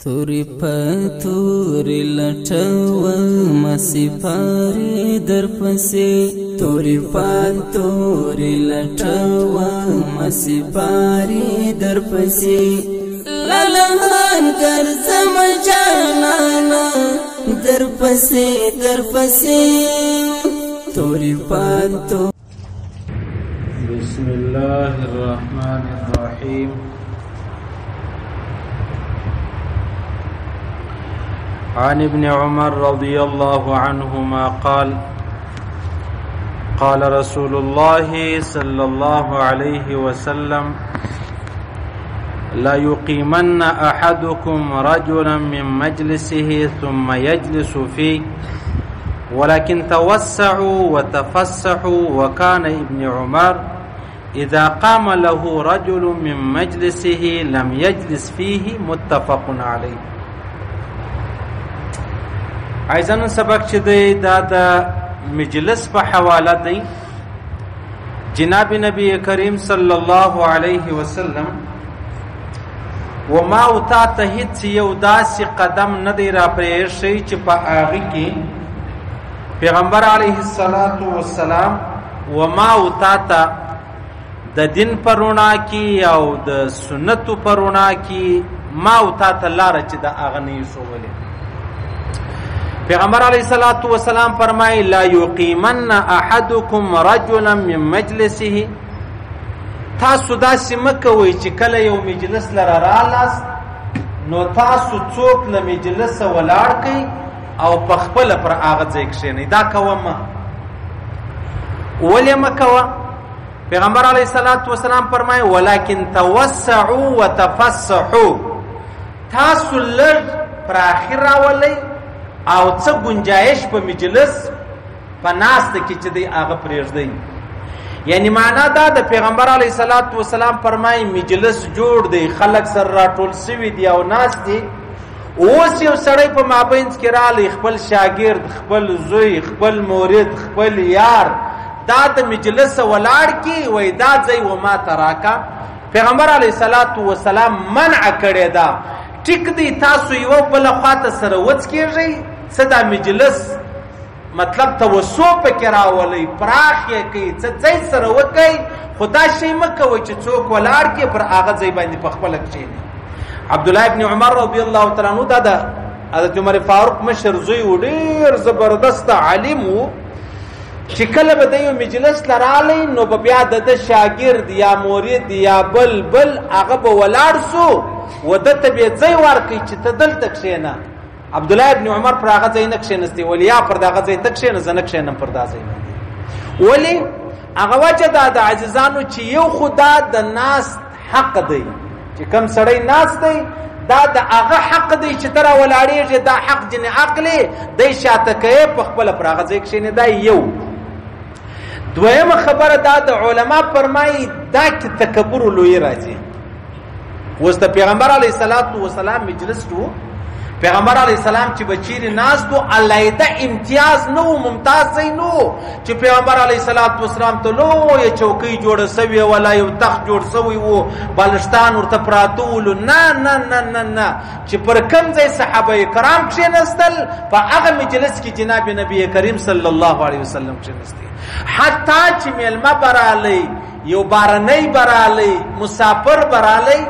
توري په توري لټوم سپارې در پسې، توري په توري لټوم سپارې در پسې، لالهان ګرځم جانانا در پسې در پسې، توري په توري. بسم الله الرحمن الرحیم. عن ابن عمر رضي الله عنهما قال قال رسول الله صلى الله عليه وسلم لا يقيمن أحدكم رجلا من مجلسه ثم يجلس فيه ولكن توسعوا وتفسحوا. وكان ابن عمر إذا قام له رجل من مجلسه لم يجلس فيه. متفق عليه. عزیزانو سبق چې دی دا د مجلس په حواله دی. جناب نبی کریم صلی الله علیه وسلم وما او تا ته هیڅ یو داسې قدم نه دی را پرېښی چې په هغه کې پیغمبر علیه الصلاة والسلام وما او تا ته د دین په رڼا کې او د سنتو په رڼا کې ما او تا ته لاره چې د هغه نه یې ښوولې. پیغمبر علیه الصلاة والسلام فرمایي لا یقیمن احدکم رجلا من مجلسه. تاسو داسې مه کوئ چې کله یو مجلس لره رالاست نو تاسو څوک له مجلسه ولاړ کئ او په خپله پر هغه ځای کښېنئ. دا کوه مه. ولې مه کوه؟ پیغمبر علیه الصلاة والسلام فرمایي ولکن توسعوا وتفسحوا. تاسو لږ پراخي راولئ او څه گنجایش په مجلس په ناسته کې چې دی هغه پرېږدئ. یعنی معنا دا د پیغمبر علیه الصلاة والسلام فرمایي مجلس جوړ دی، خلک سره راټول سوي دي او ناست دي. اوس یو سړی په مابینځ کې رالی، خپل شاګرد، خپل زوی، خپل مورد، خپل یار، دا د مجلس ولاړ کی وای دا ځای و ما ته راکه. پیغمبر علیه الصلاة والسلام منع کړې ده. ټیک دی تاسو یو بل خواته سره وڅکېږئ، څه دا مجلس مطلب توسع پکې راولئ، پراخ یې کړئ، څه ځای سره وکئ، خو دا شی مه کوئ چې څوک ولاړ کړي پر هغه ځای باندې په خپله کښېني. عبدالله ابن عمر رضی الله تعالی عنہ دا د حضرت عمر فاروق مشر زوی و، ډېر زبردست عالم و، چې کله به د یو مجلس له رالی نو به بیا د ده شاګرد یا مورید یا بل بل هغه به ولاړ سو و ده ته به یې ځای ورکړي چې ته دلته کښېنه. عبدالله ابن عمر پر هغه ځای نه کښېنستی، ولې یا پر دغه ځای ته کښېنه، زه نه کښېنم پر دا ځای باندې. ولې؟ هغه وجه دا د عزیزانو چې یو خو دا د ناست حق دی، چې کم سړی ناست دی دا د هغه حق دی چې ته راولاړېږې، دا حق جنې عقلې دی شاته کوې په خپله پر هغه ځای کښېنې. دا یو. دویمه خبره دا د علما فرمایي دا کې تکبر لوی راځي. اوس د پیغمبر علیه الصلاة والسلام مجلس و، پیغمبر علیه السلام چې به چیرې ناست و علیحده امتیاز نه و، ممتاز ځای نه و چې پیغمبر علیه الصلاة والسلام ته لویه چوکۍ جوړه سوې ولا یو تخت جوړ سوی و، بالښتان ورته پراته ولو. نه نه نه نه نه، چې پر کوم ځای صحابه کرام کښېناستل په هغه مجلس کې جناب نبی کریم صلی الله علیه وسلم کښېناستی. حتی چې مېلمه به رالی، یو بارنی به رالی، مسافر به رالی،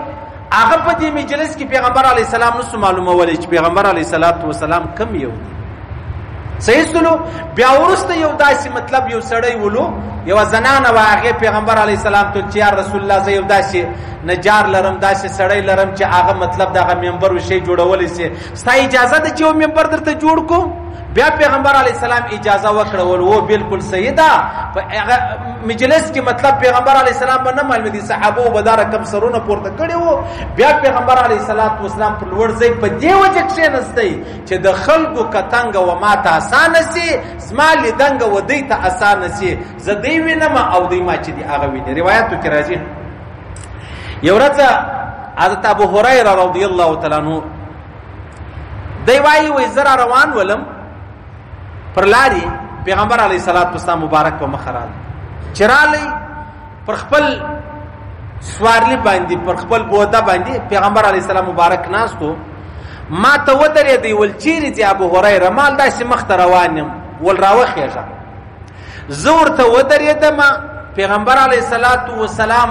هغه په دې مجلس کې پیغمبر علیه السلام نسو معلومولی چې پیغمبر علیه الصلاة والسلام کم یو دی. صحیح سلو. بیا وروسته یو داسې مطلب یو سړی ولو، یوه زنانه وه، هغې پیغمبر علیه السلام ته چې یا رسول الله زه یو داسې نجار لرم، داسې سړی لرم چې هغه مطلب دغه منبر و شی جوړولی سي، ستا اجازه ده چې یو منبر درته جوړ کړو؟ بیا پیغمبر علیه السلام اجازه وکړه، ول و بالکل صحیح ده. په هغه مجلس کې مطلب پیغمبر علیه السلام به نه معلومېدی، دي صحابو به دا رقم سرونه پورته کړي وو. بیا پیغمبر علیه الصلاة والسلام پر لوړ ځای په دې وجه کښېنستی چې د خلکو کتنګه و ما ته اسانه سي، زما لیدنګه و دی ته اسانه سي، زه دی وینم او دی ما چې دی هغه ویني. روایتو کې راځي یو ورځ حضرت ابو هریره رضی الله تعالی عنہ دی وایي وایي زه را روان ولم پر لارې، پیغمبر علیه الصلاة والسلام مبارک په مخه راغی، چې راغلی پر خپل سوارلی باندې پر خپل بوده باندې پیغمبر علی السلام مبارک ناستو. ما ته ودرېدی، ول چیرې ځې ابو هریره؟ مال داسې مخته روان یم، ول راوخېږه. زه ورته ودرېدم، پیغمبر علیه الصلاة والسلام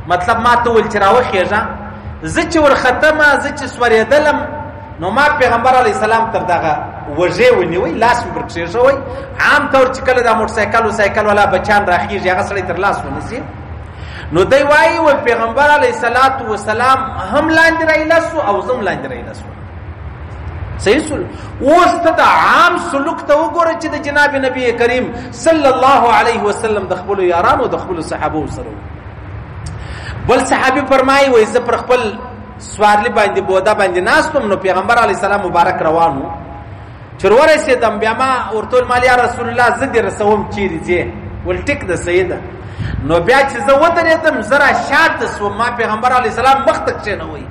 مطلب ما ته ویل چې راوخېږه. زه چې ورختمه، زه چې سورېدلم، نو ما پیغمبر علیه السلام تر دغه وږې ونیوی، لاس مې پر کښېښوی. عام طور چې کله دا موټرسایکل و سایکل والا بچیان راخېږي، هغه سړی تر لاس ونیسي. نو دی وایي و پیغمبر علیه الصلاة والسلام هم لاندې رایله سو او زه هم لاندې رایله سو. صحیح سول. اوس ته د عام سلوک ته وګوره چې د جناب نبی کریم صلی الله علیه وسلم د خپلو یارانو د خپلو صحابو سره. بل صحابي فرمایي وایي زه پر خپل سوارلي باندې بوده باندې ناست وم، نو پیغمبر علیه السلام مبارک روان و. چې ورسېدم بیا ما ورته وویل مال یا رسول الله زه دې رسوم چیرې ځې؟ ول ټیک ده صحیح ده. نو بیا چې زه ودرېدم، زه را شاته سوم، ما پیغمبر علیه السلام مخته کښېنوی.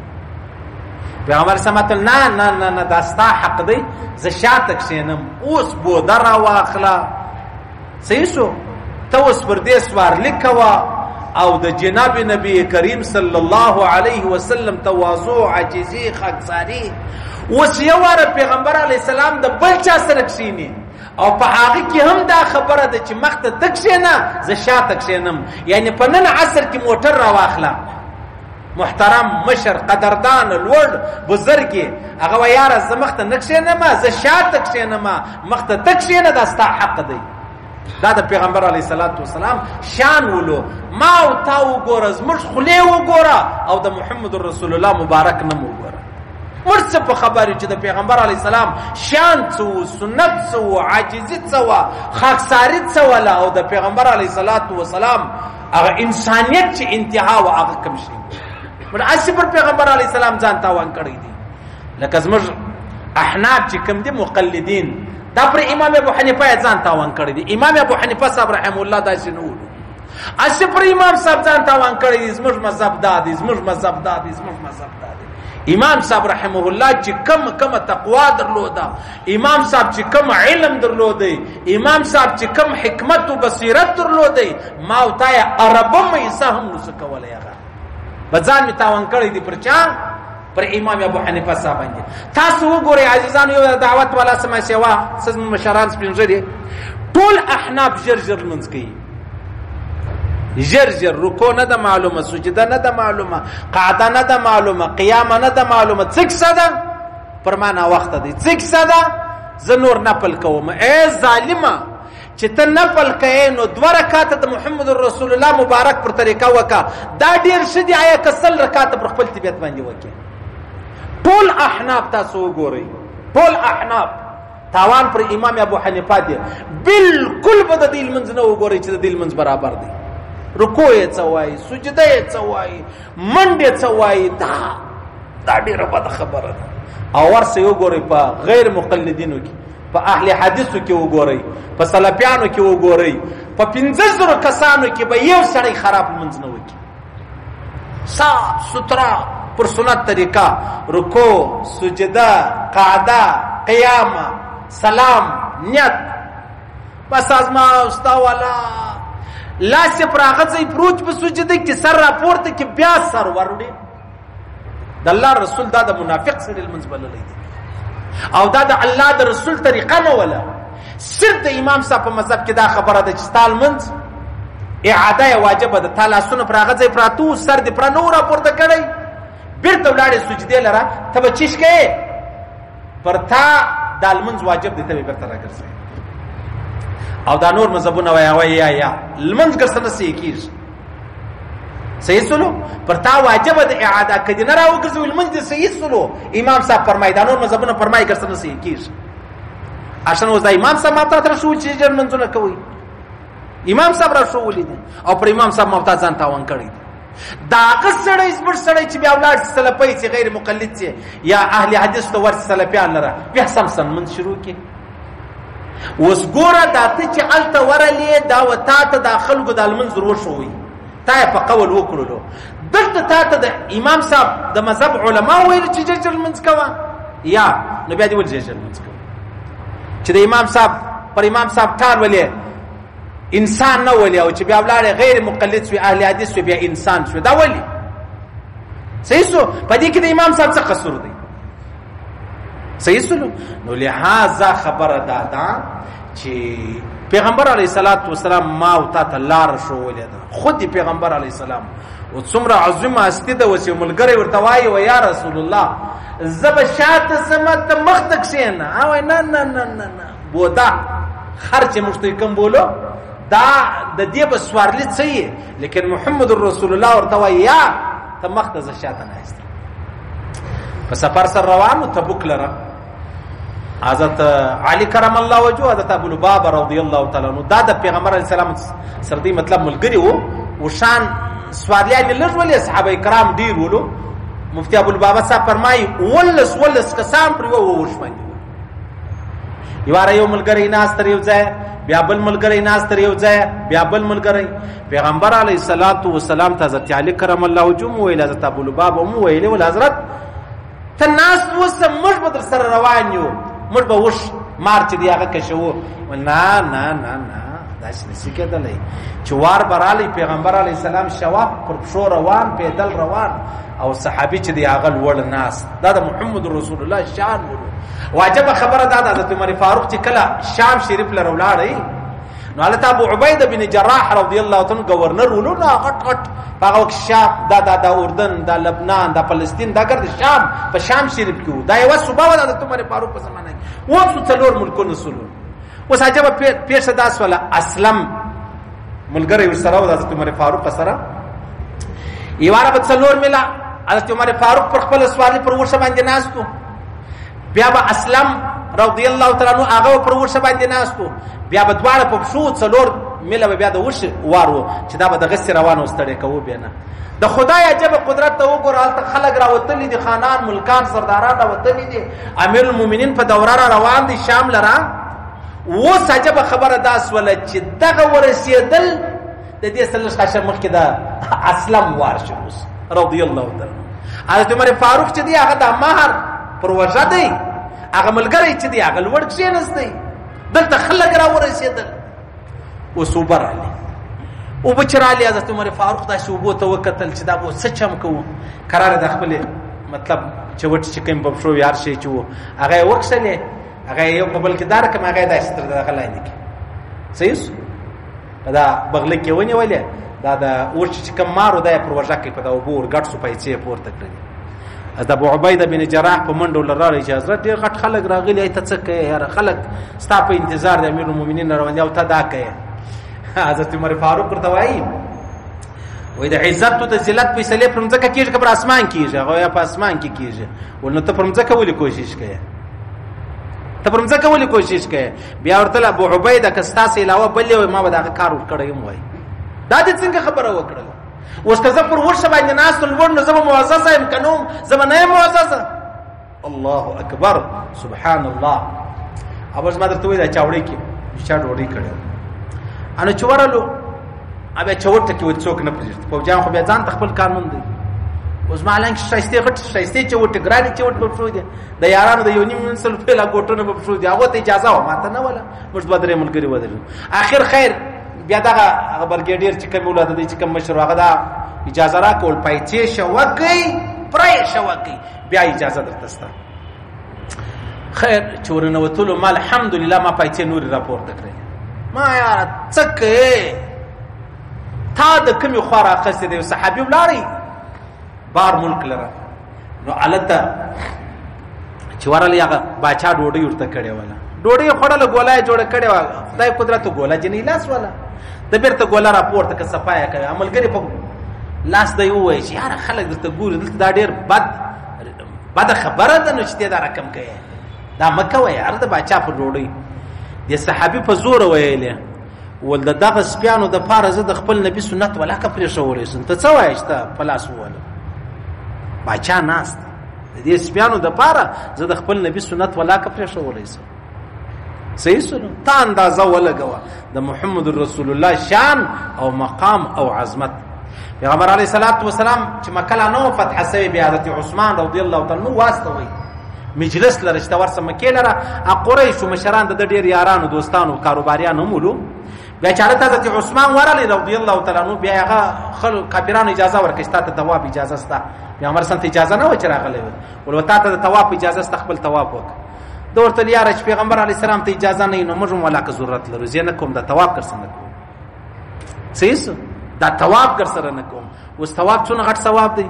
پیغمبر سمت نه نه نه نه، دا ستا حق دی، زه شاته کښېنم، اوس بوده راواخله. صحیح سو. ته اوس پر دې سوارلي کوه او د جناب نبی کریم صلی الله علیه وسلم تواضع، عاجزي، خاکساري. اوس یو واره پیغمبر علیه السلام د بل چا سره کښېني او په هغه کې هم دا خبره ده چې مخته ته کښېنه، زه شاته کښېنم. یعنې په نن عصر کې موټر راواخله، محترم مشر قدردان لوړ بزرګ، هغه وایي یاره زه مخته نه کښېنم، زه شاته کښېنم، مخته ته کښېنه، دا ستا حق دی. دا د پیغمبر علیه الصلاة والسلام شان ولو. ما او تا وګوره، زموږ خولې وګوره او د محمد رسول الله مبارک نوم وګوره. موږ څه په خبر یو چې د پیغمبر علیه السلام شان څه و، سنت څه و، عاجزي څه وه، خاکساري څه وله، او د پیغمبر علیه الصلاة والسلام هغه انسانیت چې انتها وه هغه کوم شی. موږ هسې پر پیغمبر علیه السلام ځان تاوان کړی دی. لکه زموږ احناف چې کوم دي مقلدین، دا پر امام ابو حنیفه یې ځان تاوان کړی دی. امام ابو حنیفه صاحب رحمه الله داسې نه ولو، هسې پر امام صاحب ځان تاوان کړی دی، زموږ مذهب دا دی، زموږ مذهب دا دی، زموږ مذهب دا دی. امام صاحب رحمه الله چې کم کم تقوا درلوده، امام صاحب چې کم علم درلوده، امام صاحب چې کم حکمت و بصیرت درلوده، ما او تا یې اربم حصه هم نسو کولی. هغه به ځان مې تاوان کړی دی پر چا؟ پر امام ابو حنیفه صاحب باندې. تاسو وګورئ عزیزانو، یو دعوت والا سما سیوا څه زموږ مشران سپین ږیري ټول احناف ژر ژر لمونځ کوي، ژر ژر، رکوع نه ده معلومه، سجده نه ده معلومه، قعده نه ده معلومه، قیامه نه ده معلومه، څه کیسه ده؟ پر ما ناوخته دی، څه کیسه ده؟ زه نور نفل کوم. ای ظالمه، چې ته نفل کوې نو دوه رکعته د محمد رسول الله مبارک پر طریقه وکړه، دا ډېر ښه دي. آیا که 100 رکعته پر خپل طبیعت باندې وکړې؟ ټول احناف تاسو وګورئ، ټول احناف تاوان پر امام ابو حنیفه دی. بالکل به د دې لمونځ نه وګورئ چې د دې لمونځ برابر دی. رکوع یې څه وایي، سجده یې څه وایي، منډې څه وایي، دا ډېره بده خبره ده. او ورسه وګورئ په غیر مقلدینو کې، په اهل حدیثو کې وګورئ، په سلفیانو کې وګورئ، په 5000 کسانو کې به یو سړی خراب لمونځ نه وکړي. صاف سترا پر سنت طریقه، رکوع، سجده، قعده، قیام، سلام، نیت، بس ازما ستا والا لاس یې پر هغه ځای پروت په سجده کې، سر راپورته کې بیا سر وروړي. د الله رسول دا د منافق سړي لمونځ بللی دی، او دا د الله د رسول طریقه نه وله. صرف د امام صاحب په مذهب کې دا خبره ده چې ستا لمونځ اعاده یې واجبه ده. تا لاسونه پر هغه ځای پراته وو، سر دې پر نه و راپورته کړی، بیرته ولاړې سجدې لره، ته به چیش کوې؟ پر تا دا لمونځ واجب دی، ته به بیرته راګرځې. او دا نور مذهبونه وایي وایي یا یا لمونځ ګرځه نه صحیح کېږي. صحیح سولو؟ پر تا واجب ده اعاده، که دې نه راوګرځوي لمونځ دې صحیح سولو. امام صاحب فرمایي، دا نور مذهبونه فرمایي ګرځه نه صحیح کېږي. اشن اوس دا امام صاحب ما ته راښوول چې ژر لمونځونه کوئ، امام صاحب راښوولي دي، او پر امام صاحب ما ته ځان تاوان کړی دی. دا هغه سړی زموږ سړی چې بیا ولاړ سي سلفی سي، غیر مقلد سي، یا اهل حدیث ته ورسي سلفیان لره، بیا سم سم لمونځ شروع کړي. اوس ګوره دا ته چې هلته ورغلې، دا و تا ته دا خلکو دا لمونځ در وښووی، تا یې په قول وکړلو. دلته تا ته د امام صاحب د مذهب علما ویل چې ژر ژر لمونځ کوه، یا نو بیا دې ولې ژر ژر لمونځ کوه؟ چې د امام صاحب پر امام صاحب ټال ولې انسان نه ولې، او چې بیا ولاړې غیر مقلد سوې، اهل حدیث سوې، بیا انسان سوې، دا ولې؟ صحیح سو؟ په دې کې د امام صاحب څه قصور دی؟ صحیح سلو. نو لہذا خبره دا ده چې پیغمبر علیه الصلاۃ والسلام ما او تا ته لار ښوولې ده. خود پیغمبر علیه السلام او څومره عظیم هستي ده، اوس یو ملګری ورته وایي و یا رسول الله زه به شاته ځم ته مخته کښېنه. هغه نه نه نه نه نه بودا خر چې موږ ته کوم بولو دا د دې به سوارلي څه یې، لیکن محمد رسول الله ورته وایي یا ته مخته زه شاته ناست. په سفر سره روان و تبوک لره حضرت علی کرم الله وجهه حضرت ابو لبابه رضی الله تعالی عنہ دا د پیغمبر علیه السلام سره دی مطلب ملګری وو. وشان سواریان لږ ولې صحابه کرام ډیر ولو. مفتی ابو لبابه صاحب فرمایي 19 کسان پر یو وښ باندې یواره یو ملګری ناست تر یو ځای، بیا بل ملګری ناست تر یو ځای، بیا بل ملګری. پیغمبر علیه الصلاۃ والسلام ته حضرت علی کرم الله وجهه ویل حضرت ابو لبابه مو ویل ول حضرت ته ناست اوسه موږ به در سره روان یو، موږ به وښ مار چې دی هغه کشوو. نه نه نه نه داسې نشي کېدلی چې وار به رالی پیغمبر علیه السلام شوه پر پښو روان پیدل روان او صحابي چې دی هغه لوړ ناست. دا د محمد رسول الله شان ولو. واجبه خبره دا ده حضرت عمر فاروق چې کله شام شریف لره ولاړی نو هلته ابو عبیده بن جراح رضی الله تعالی گورنر ولو. نو غټ غټ په هغه وخت شام دا دا دا اردن دا لبنان دا فلسطین دا ګرد شام په شام شریف کې وو. دا یوه صوبه وه د حضرت عمر فاروق په زمانه کې اوس څلور ملکونه سولو. اوس عجبه پېښه دا سوله اسلم ملګری ورسره و د حضرت عمر فاروق سره یواره به څلور میله حضرت عمر فاروق پر خپله سوارلي پر وښه باندې ناست و. بیا به اسلم رضی الله تعالی عنہ هغه پر وښه باندې ناست و. بیا به دواړه په پښو څلور میله به بیا د وښې وار و چې دا به دغسې روان و ستړی کوو بیا نه. د خدای عجبه قدرت ته وګوره، هلته خلک راوتلي دي، خانان ملکان سرداران راوتلي دي، امیر المؤمنین په دوره را روان دي شام لره. اوس عجبه خبره دا سوله چې دغه ورسېدل د دې څه لږ خاشه مخکې د اسلم وار شو اوس رضی الله تعالی. حضرت عمر فاروق چې دی هغه د مهر پر وژه دی، هغه ملګری چې دی هغه لوړ کښېنست دی. دلته خلک را ورسېدل اوس اوبه راغلې. اوبه چې راغلې حضرت عمر فاروق داسې اوبو ته وکتل چې دا به څه چم کوو. کراره د خپلې مطلب چوټ چې کوم په پښو وي هر شی چې و هغه یې وکښلې، هغه یې یو په بل کې دار کړم، هغه یې داسې تر دغه لاندې کړي. صحیح سو په دا بغله کې ونیولې، دا د اوښ چې کوم مار و دا یې پر وژه کړې، په دا اوبو ورګډ سو، پیسې یې پورته کړلې. حضرت ابو عبیده بن جراح په منډو لره راغی چې حضرت ډېر غټ خلک راغلي، ته څه کوې یاره، خلک ستا په انتظار د امیر المؤمنین روان دي او ته دا کوې. حضرت عمر فاروق ورته وایي وایي د عزت او د ذلت فیصلې پر مځکه کېږي که پر اسمان کېږي؟ هغه وایي په اسمان کې کېږي. ول نو ته پر مځکه ولې کوشش کوې؟ ته پر مځکه ولې کوشش کوې؟ بیا ورته ابو عبیده که ستاسې علاوه بل یو ما به د هغه کار ورکړی هم وایي. دا دې څنګه خبره وکړله؟ اوس که زه پر وښه باندې ناست لوړ نو زه به معززه یم که نه زه به نه یم معززه؟ الله اکبر سبحان الله. اوس ما درته وویل چاوړۍ کې چا ډوډۍ کړې وه، انو چې ورغلو بیا چورته کې څوک نه پرېږدي، فوجیان خو بیا ځان ته خپل قانون دی. اوس ما حالانکه ښایستې غټې ښایستې چوټې ګرانې چوټې په پښو دي، د یارانو د یو نیم سل روپۍ لا ګوټونه په پښو دي، هغو ته اجازه وه ما ته نه وله. موږ دوه درې ملګري ودرېدو. اخر خیر بیا دغه هغه برګېډیر چې کوم ولادت دی چې کوم مشر هغه دا اجازه راکول، پایڅې شه وکئ پرې شه وکئ بیا اجازه درته سته. خیر چې ورننوتلو ما الحمدلله ما پایڅې نورې راپورته کړې. ما یاره څه کوې تا د کومې خوا راخیستې دی؟ یو صحابي ولاړی بار ملک لره، نو هلته چې ورغلی هغه باچا ډوډۍ ورته کړې وله، ډوډۍ یې خوړله، ګوله یې جوړه کړې وه، خدای قدرت ګوله جنۍ لاس وله د بیرته ګوله راپورته که صفا یې کوي. ملګري په لاس دی ووایي چې یاره خلک درته ګوري دلته دا ډېر بده خبره ده، نو چې ته دا رقم کوې دا مه کوه یاره د باچا پر ډوډۍ. دې صحابي په زوره ویلې ول د دغه سپیانو دپاره زه د خپل نبي سنت ولاکه پرېښولی سم، ته څه وایې چې ته په لاس وولم؟ باچا ناست د دې سپیانو دپاره زه د خپل نبي سنت ولاکه پرېښولی سم. صحیح سنو تا اندازه ولګوه د محمد رسول الله شان او مقام او عظمت. پیغمبر علیه الصلاة والسلام چې مکه لا نه وه فتح سوې، بیا حضرت عثمان رضی الله تعالی عنه واستوی مجلس لره چې ته ورسه مکې لره. قریشو مشران د ده ډېر یارانو دوستانو کاروباریانو هم ولو. بیا چې هلته حضرت عثمان ورغلی رضی الله تعالی عنه، بیا هغه خلکو کافرانو اجازه ورکړه چې تا ته طواف اجازه سته. پیغمبر سم ته اجازه نه وه چې راغلی وي، ول تا ته د طواف اجازه سته، خپل طواف وکړه. د ورته یاره چې پیغمبر علی السلام ته اجازه نه، نو موږ هم ولاکه ضرورت لرو، زه نه کوم دا طواف کر سره نه کوم. صحیح سو، دا طواف کر سره نه کوم. اوس طواف څونه غټ ثواب دی،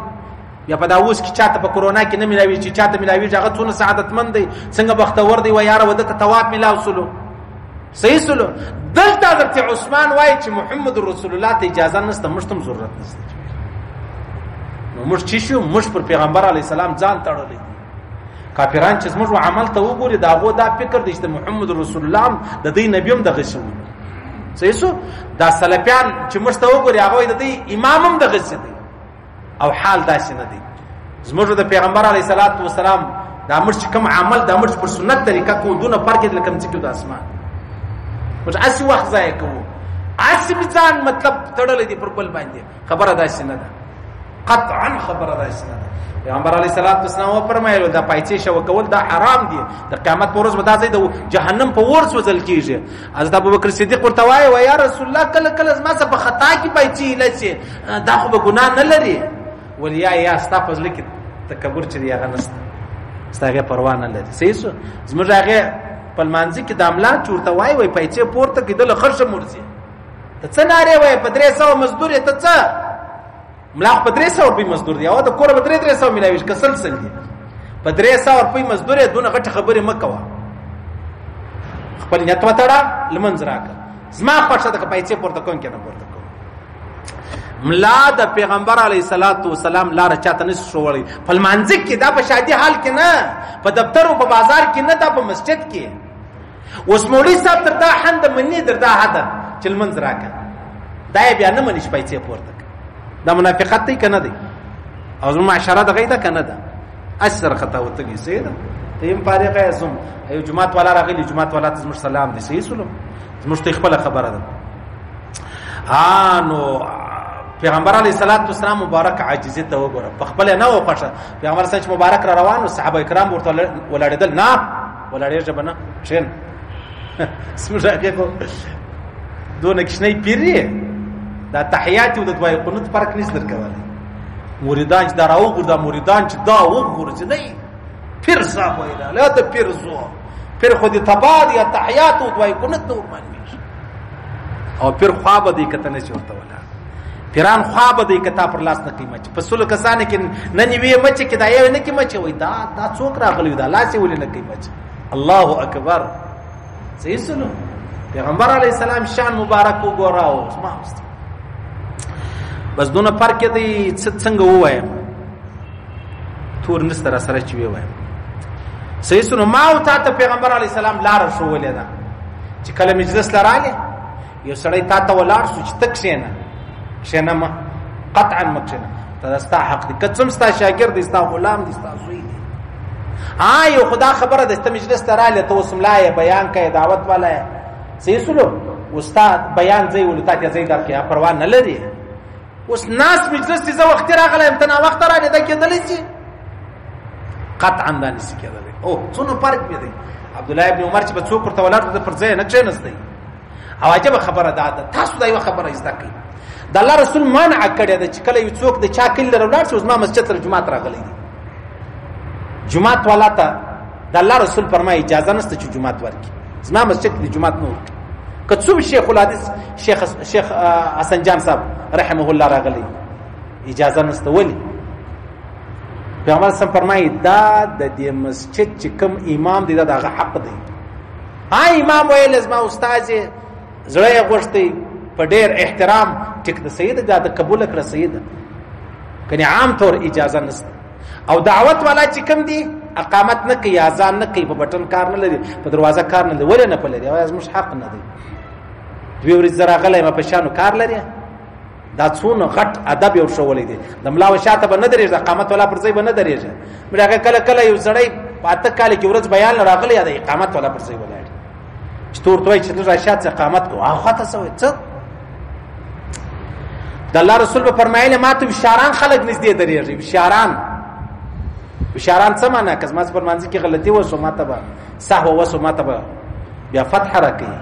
یا په دا اوس کې چاته په کرونا کې نه ملاوي، چې چاته ملاوي هغه څونه سعادتمند دی، څنګه بختور دی، و یاره وده ته طواف ملاو سلو. صحیح سلو. دلته حضرت عثمان وایي چې محمد رسول الله ته اجازه نشته، موږ ته هم ضرورت نشته. نو موږ چې شو، موږ پر پیغمبر علی السلام ځان تړلی. کافران چې زموږ عمل ته وګوري، د هغو دا فکر دی چې د محمد رسول الله د دې نبی هم دغه شو. صحیح سو. دا سلفیان چې موږ ته وګوري، هغه د دې امام هم دغه څه دی، او حال داسې نه دی. زموږ د پیغمبر علی صلوات و سلام دا موږ چې کوم عمل، دا موږ پر سنت طریقه کوو، دونه فرق دی لکه چې د اسمان. موږ اسی وخت ضایع کوو، اسی ځان مطلب تړلی دی پر بل باندې. خبره داسې نه ده، قطعا خبره داسې نه ده. پیغمبر علی صلوات و سلام فرمایل دا پایڅې شو کول دا حرام دي، د قیامت پر ورځ به دا ځای د جهنم په ور سوځل کیږي. حضرت ابوبکر صدیق ورته وایي، و یا رسول الله، کله کله زما څخه په خطا کې پایڅې لسی، دا خو به ګناه نه لري. ولیا یا ستا په زړه کې تکبر چې دی هغه نشته، ستا هغې پروا نه لري. صحیح سو. زموږ هغې په لمانځه کې د املا چې ورته وایي، وایي پایڅې پورته کړي، دله خرشه مورځي. ته څه نارې وایې؟ په 300 مزدور یې، ته څه ملا خو په 300 روپۍ مزدور دی، او د کوره به 300 میلاویږي، که سل سل دي. په 300 روپۍ مزدور یې، دونه غټې خبرې مه کوه، خپل نیت وتړه، لمونځ راکړه. زما خوښه ده که پیسې پورته کوم که نه پورته کوم. ملا د پیغمبر علیه الصلاة والسلام لاره چاته نشي ښوولی. په لمانځه کې، دا په شادي حال کې نه، په دفتر او په بازار کې نه، دا په مسجد کې. اوس مولوي صاحب تر دا حد مني، تر دا حده چې لمونځ راکړه، دا یې بیا نه مني چې پیسې پورته. دا منافقت دی که نه دی؟ او زموږ معاشره دغه ده که نه ده؟ اثر خطا وتلي. صحیح ده، ته یم فارغه یې، زم یو جومات والا راغلی، جومات والا ته زموږ سلام دی. صحیح سلو، زموږ ته خپله خبره ده. نو پیغمبر علیه الصلاة والسلام مبارک عاجزي ته وګوره، په خپله نه وه خوښه. پیغمبر صلی چې مبارک را روان و، صحابه کرام ورته ولاړېدل، نه ولاړېږه به نه، کښېنه. زموږ هغې خو دونه کوچنی پیر یې، دا تحیات او د دعای قنوت فرق نشي درکولی. مریدان چې دا راوغورځي، دا مریدان چې دا وغورځي، دی پیر صاحب وایي، لا د پیر زو، پیر خو دې تباه دی، تحیات او دعای قنوت نه ورمعلومېږي. او پیر خوا به دی که ته نشي ورته ولاړ، پیران خوا به دی که تا پر لاس نه کوي مچ. په سلو کسانو کې نن یوې مچې کې دا یوې نه کوي مچ، وایي دا څوک راغلی، دا لاس یې ولې نه کوي مچ. الله اکبر. صحیح سنو. پیغمبر علیه السلام شان مبارک وګوره. او زما بس دونه فرق دی، څنګه ووایم، تور نشته را سره چې ووایم. صحیح سنو. ما او تا ته پیغمبر علیه السلام لاره ښوولې ده چې کله مجلس له راغلی، یو سړی تا ته ولاړ شو چې ته کښېنه، کښېنه مه، قطعا مه کښېنه، دا ستا حق دی، که څه هم ستا شاګرد دی، ستا غلام دی، ستا زوی دی. یو خدا خبره ده، ته مجلس ته راغلی، ته اوس ملا یې، بیان کوې، دعوت والا یې. صحیح سلو. استاد بیان ځای ولو، تا ته ځای درکړي، پروا نه لري. اوس ناس مجلس ته زه وختي راغلی یم، ته ناوخته راغلې، دا کېدلی شي؟ قطعا دا نشي کېدلی. او څونه فرق مې دی. عبدالله ابن عمر چې به څوک ورته ولاړ د پر ځای نه کښېنستی. او عجبه خبره دا ده، تاسو دا یوه خبره زده کړئ، د الله رسول منع کړې ده چې کله یو څوک د چا کلي له ولاړ شي، زما مسجد ته جومات راغلی دی، جومات والا ته د الله رسول فرمایي اجازه نشته چې جومات ورکړي، زما مسجد کې جومات نه ورکړي. که څوک شیخ الحدیث شیخ حسن جان صاحب رحمه الله راغلی، اجازه نشته. ولې؟ پیغمبر سم فرمایي دا د دې مسجد چې کوم امام دی، دا د هغه حق دی. ها امام ویل زما استاد زړه یې غوښتی په ډېر احترام، ټیک ده، صحیح ده، دا د قبول کړه، صحیح ده، کنې عام طور اجازه نشته. او دعوت والا چې کوم دی، اقامت نه کوي، اذان نه کوي، په بټن کار نه لري، په دروازه کار نه لري، ولې نه په لري؟ وایي زموږ حق نه دی. دوې ورځې زه راغلی یم، په شانو کار لري. دا څونه غټ ادب یې ورښوولی دی. د ملا و شاته به نه درېږي، د اقامت والا پر ځای به نه درېږي. مړ هغه کله کله یو سړی په 8 کاله کې ورځ بیان له راغلی، د اقامت والا پر ځای ولاړ چې ته ورته وایي چې لږ راشاته اقامت کوه، هغه خواته څه وایي؟ څه د الله رسول به فرمایلی ما ته هوښیاران خلک نږدې درېږي. هوښیاران، هوښیاران څه معنا؟ که زما په لمانځه کې غلطي وشوه، ما ته به سهوه وشوه، ما ته به بیا فتح راکوي.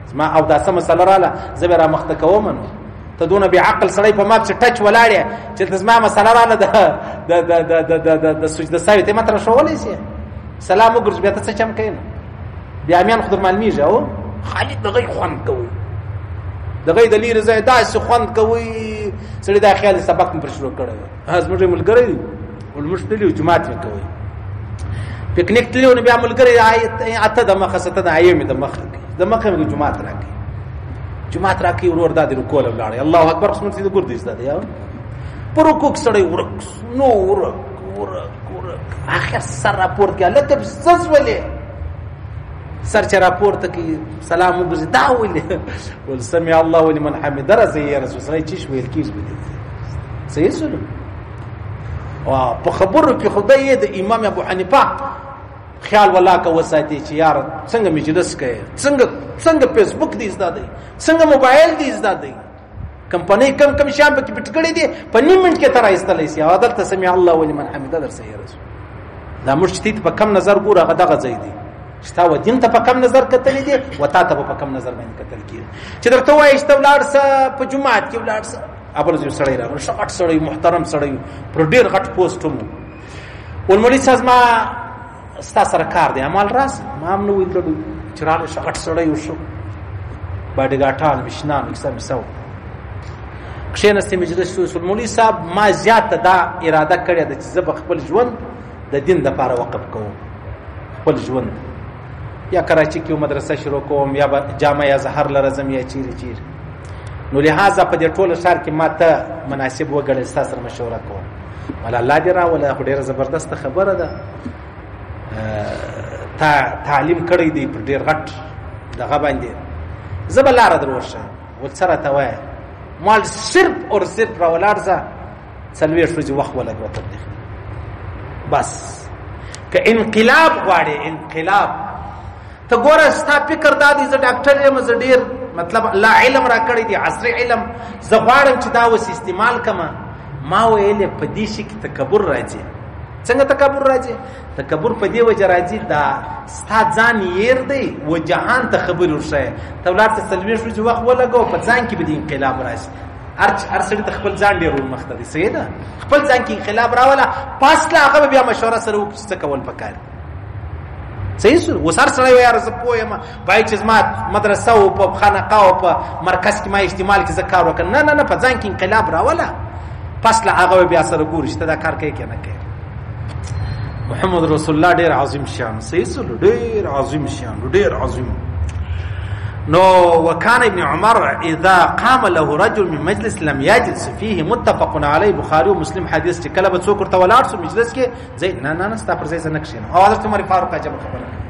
زما او دا څه مسله راله، زه به رامخته کوم. نو ته دونه بې عقل سړی په ما پسې ټچ ولاړ یې چې زما مسله راله د د د د د د د سجده سهوې، ته ما ته راښوولی شې؟ سلام وګرځ بیا ته څه چم کوې؟ نو بیا امیان خو در معلومېږي. او خالد دغه خوند کوي، دغه د لیرې ځای داسې خوند کوي، سړی دا خیال سبق مې پر شروع کړی دی. زموږ ملګری دی، ولموږ تللي وو، جومات مې کوي، پکنیک تللي وو، نو بیا ملګری اته د مخه سته د ایې مې د مخه کوي، د مخه مې جومات راکوي، جومات راکوي. ورور دا د رکوع له ولاړی، الله اکبر، خو موږ د ګور دی زده دی. په رکوع کې سړی ورک نو ورک ورک ورک، اخر سر راپورته کړي، هلکه څه سولې؟ سر چې راپورته کړي، سلام وګرځي، دا ولې؟ ول سمع الله لمن حمده، راځي یا رسول سړی چیش ویل کېږي به دې صحیح سولو. په خبرو کې خدای یې د امام ابو حنیفه خیال ولاکه وساتي چې یار څنګه مجلس کوي، څنګه فیسبوک دې زده دی، څنګه موبایل دې زده دی، کمپنۍ کم کم شیان پکې پټ کړي دي، په نیم منټ کې ته راایستلی سي. او دلته سمع الله ولمن حمده درسه یا رسول. دا موږ چې ته په کم نظر ګوره، هغه دغه ځای دی چې تا و دین ته په کم نظر کتلی دی، و تا ته په کم نظر باندې کتل کېږي. چې درته وایي چې ته ولاړ سه په جومات کې ولاړ سه، ابل یو سړی راغی، ښه غټ سړی، محترم سړی، پر ډېر غټ پوسټ هم ول، مولوي صاحب زما ستا سره کار دی، امال راس ما هم نه ویل چې راغلی، ښه غټ سړی وشو، باډیګاټان مشنان کیسه مې سو کښېناستې مجلس شو. مولوي صاحب ما زیاته دا اراده کړې ده چې زه به خپل ژوند د دین دپاره وقف کوم، خپل ژوند یا کراچي کې مدرسه شروع کوم، یا به جامع یا زهر له راځم، یا چیرې چیرې. نو لهذا په دې ټوله ښار کې ما ته مناسب وګڼل ستا سره مشوره کوم. ولا الله دې راوله، خو ډېره زبردسته خبره ده، تا تعلیم کړی دی پر ډېر غټ دغه باندې، زه به لاره در وښیم. ول څه راته وایه؟ مال صرف اور صرف راولاړ ځه، 40 ورځې وخت ولګوه تبلیغ، بس. که انقلاب غواړې، انقلاب ته ګوره، ستا فکر دا دی زه ډاکټر یم، زه ډېر مطلب الله علم را کړی دی، عصري علم، زه غواړم چې دا اوس استعمال کړم. ما ویلې په دې شي کې تکبر راځي. څنګه تکبر راځي؟ تکبر په دې وجه راځي دا ستا ځان ير دی و جهان ته خبرې ورښیه. ته ولاړ ته 40 ورځې وخت ولګوه، په ځان کې به دې انقلاب راشي. هر سړي ته خپل ځان ډېر ورمخته دی، صحیح ده؟ خپل ځان کې انقلاب راوله، پس له هغه به بیا مشوره سره وکړي چې څه کول پکار دي. صحیح سو؟ اوس هر سړی وایي یاره زه پوه یم، باید چې زما مدرسه او په خانقاه او په مرکز کې ما اجتماع کې زه کار وکړم. نه نه نه، په ځان کې انقلاب راوله، پس له هغه به بیا سره ګوري چې ته دا کار کوې که نه کوې. محمد رسول الله ډېر عظیم شان، صحیح سو؟ ډېر عظیم شان، ډېر عظیم. نو وكان ابن عمر اذا قام له رجل من مجلس لم يجلس فيه، متفق عليه، بخاري ومسلم حدیث. چې کله به څوک ورته ولاړ سو مجلس کې، ځای نه نه نه، ستا پر ځای زه نه کښېنم. او حضرت عمر فاروق عجبه خبره کوي،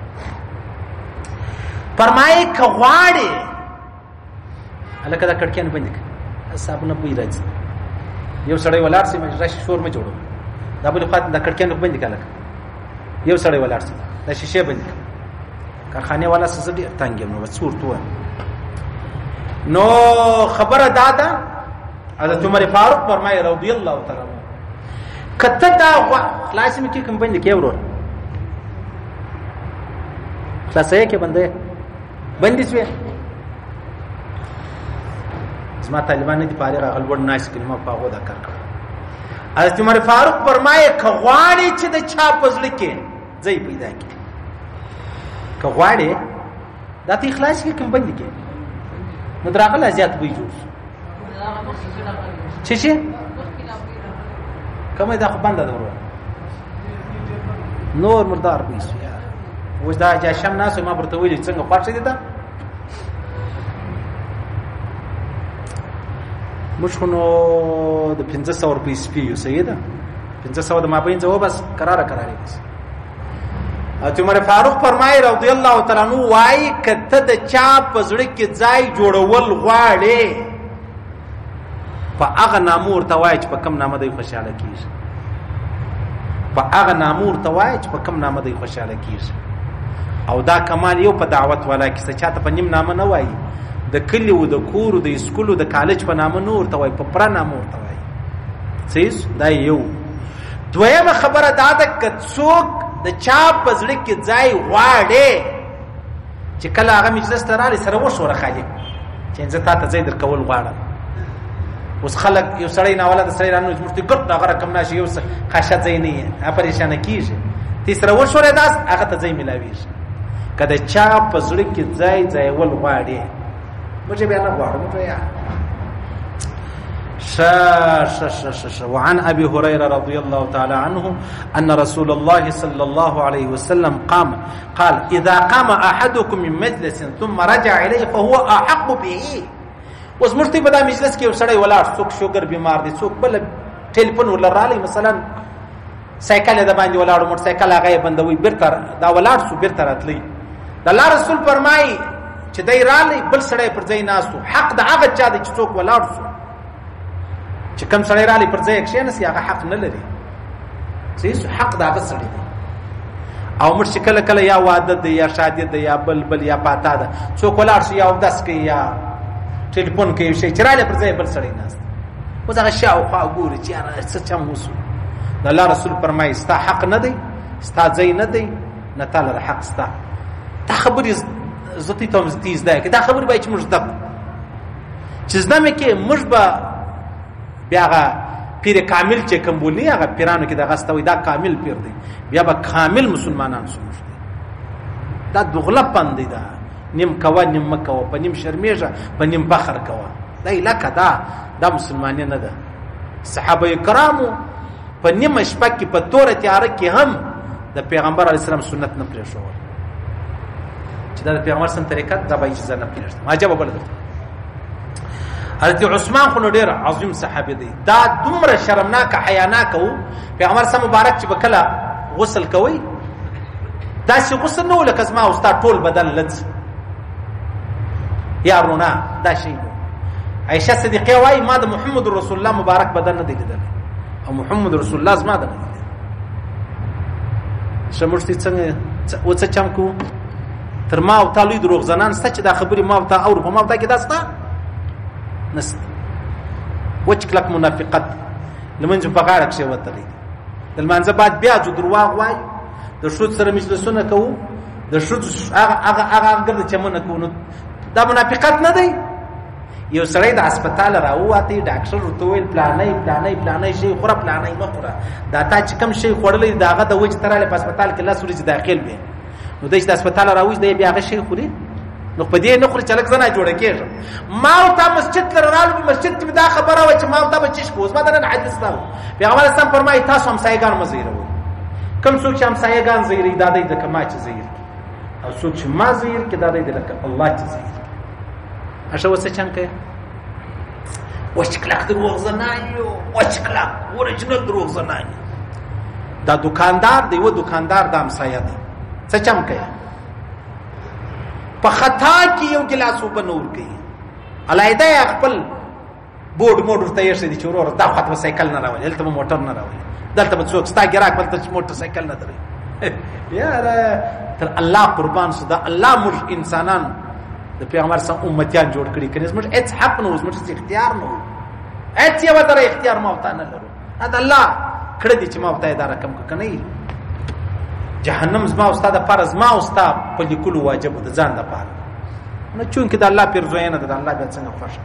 فرمایي که غواړې، هلکه دا کړکۍ نه بندې کړه، صابونه بوی راځي، یو سړی ولاړ سي راشي شور مه جوړوه، دا بلې خوا ته دا کړکۍ نه بندې کړه، هلکه یو سړی ولاړ سي دا شیشې بندې کړه، کارخانې والا څه زه ډېر تنګ یم، نو بس ورته ووایم. نو خبره دا ده، حضرت عمر فاروق فرمایي رضی الله تعالی عنه، که ته دا خلاصې مې کړې که مې بندې کړې ورور؟ خلاصه یې کې بندې بندې سوې؟ زما طالبان نه دي فارغ، هغه لوړ ناست کړي، ما په هغو دا کار کړی. حضرت عمر فاروق فرمایي که غواړې چې د چا په زړه کې ځای پیدا کړي، که غواړې دا ته خلاص کړې که مې بندې کړې، نو دراغله زیات بوی جوړ شو. څه شي؟ کومه دا خو بنده ده ورور، نور مردار بوی شو. اوس دا جاشم ناست ما ورته ویلي څنګه خوښ دي دا؟ موږ خو نو د 500 روپۍ سپي یو، صحیح ده؟ 500 د مابین ځه وبس، کراره کراره بس. حضرت عمر فاروق فرمایي رضی الله تعالی عنہ وایي که ته د چا په زړه کې ځای جوړول غواړې، په هغه نامه ورته وایي چې په کوم نامه دی خوشحاله کېږي، په هغه نامه ورته وایي چې په کوم نامه دی خوشحاله کېږي. او دا کمال یو په دعوت والا کې څه چاته په نیم نامه نه وایي، د کلي او د کور او د اسکول او د کالج په نامه نه ورته وایي، په پره نامه ورته وایي. صحیح؟ دا یو. دویمه خبره دا ده که څوک د چا په زړه کې ځای غواړي، چې کله هغه مجلس ته راغلی سره وښوره خالي چې زه تا ته ځای درکول غواړم. اوس خلک یو سړی ناولده سړی رانه زموږ ته ګرد دغه رقم ناشي، یو څه خاشه ځای نه یې، هغه پریشانه کېږي. تی سره وښورېداست هغه ته ځای میلاویږي. که د چا په زړه کې ځای ځایول غواړي، موږ یې بیا نه غواړو، موږ یې ش ش ش ش. وعن ابي هريره رضي الله تعالى عنه ان رسول الله صلى الله عليه وسلم قام قال اذا قام احدكم من مجلس ثم رجع اليه فهو احق به. اوس موږ ته په دا مجلس کې یو سړی ولاړ، څوک شوګر بیمار دی، څوک بل ټلیفون ورله راغلی، مثلا سایکل یې د باندې ولاړو، موټر سایکل هغه یې بندوي، بیرته دا ولاړ سو، بیرته راتلی. د الله رسول فرمایي چې دی راغلی، بل سړی پر ځای ناست و، حق د هغه چا دی چې څوک ولاړ سو، چې کوم سړی راغلی پر ځای کښېناست هغه حق نه لري. صحیح سو، حق د هغه سړي دی. او موږ چې کله کله یا واده دی یا شادي دی یا بل بل یا پاتا ده، څوک ولاړ سو یا اودس کوي یا ټلیفون کوي شي، چې راغلی پر ځای بل سړی ناست، اوس هغه شاوخوا ګوري چې یاره څه چم وسو. د الله رسول فرمایي ستا حق نه دی، ستا ځای نه دی، نه تا لره حق ستا. دا خبرې زه ته هم تیز زده کړې، دا خبرې باید چې موږ زده کړو، چې زده مې کې موږ به بیا هغه پیر کامل چې کوم بولي، هغه پیرانو کې دغه سته وایي دا کامل پیر دی، بیا به کامل مسلمانان سو موږ دی. دا دغله پند دی، دا نیم کوه نیم مه کوه، په نیم شرمېږه په نیم فخر کوه، دا علاقه ده، دا مسلماني نه ده. صحابه کرامو په نیمه شپه کې په توره تیاره کې هم د پیغمبر علیه السلام سنت نه پرېښول، چې دا د پیغمبر سم طریقه دا به اجازه نه پرېږدم. عجبه بله درته حضرت عثمان خو نو ډېر عظیم صحابي دی، دا دومره شرمناک حیاناک و، پیغمبر سم مبارک چې به کله غسل کوي داسې غسل نه و لکه زما او ستا ټول بدن لڅ یا رونا، دا شی نه. عایشه صدیقه وایي ما د محمد رسول الله مبارک بدن نه دی لیدلی او محمد رسول الله زما د نه دی لیدلی. ښه موږ ته څنګه وڅه چم کوو؟ تر ما او تا لوی دروغجنان شته چې دا خبرې ما او تا اورو، په ما او تا کې دا شته نشته. وچ کلک منافقت لمونځ په غاړه کښېوتلی دی، د لمانځه بعد بیا ځو درواغ وایو، د ښځو سره مجلسونه کوو، د ښځو هغه هغه هغه ګرده چمونه کوو، نو دا منافقت نه دی؟ یو سړی د هسپتاله راووتی، ډاکټر ورته وویل پلانی پلانی پلانی شی خوره، پلانی مه خوره، دا تا چې کوم شی خوړلی د هغه د وجې ته راغلی په هسپتال کې لس ورځې داخل وې، نو دی چې د هسپتاله راووځي دی بیا هغه شی خوري، نو په دې نه خوري چې لږ زه نه جوړه کېږم. ما او تا مسجد ته رالو، په مسجد کې مې دا خبره وه چې ما او تا به چش کوو، زما د نن حدیث دا و. پیغمبر اسلام فرمایي تاسو همسایهګان مه زهیروئ، کوم څوک چې همسایهګان زهیروي دا دی لکه ما چې زهیر کړي، او څوک چې ما زهیر کړي دا دی لکه الله چې زهیر کړي. ښه اوس څه چم کوې؟ وچ کلک دروغجنان یو، وچ کلک اورجنل دروغجنان یو. دا دکاندار دی، یوه دکاندار د همسایه دی، څه چم کوې؟ په خطا کې یو ګیلاس اوبه نه ورکوي، علاوه یې خپل بورډ موډ ورته ایښی دی چې وروره دا خوا ته به سایکل نه راولي، دلته به موټر نه راولي، دلته به څوک ستا ګراک بل ته موټر سایکل نه دروي. یاره تر الله قربان سو، دا الله موږ انسانان د پیغمبر سم امتیان جوړ کړي، کنه زموږ هیڅ حق نه و، زموږ هیڅ اختیار نه و، هیڅ یوه ذره اختیار ما او تا نه لرو. دا د الله کړه دي چې ما او تا یې دا رقم کړه، که نه جهنم زما او ستا دپاره، زما او ستا په لیکلو واجب د ځان دپاره. نو چونکې د الله پیرزوینه ده، د الله بیا څنګه خوښه.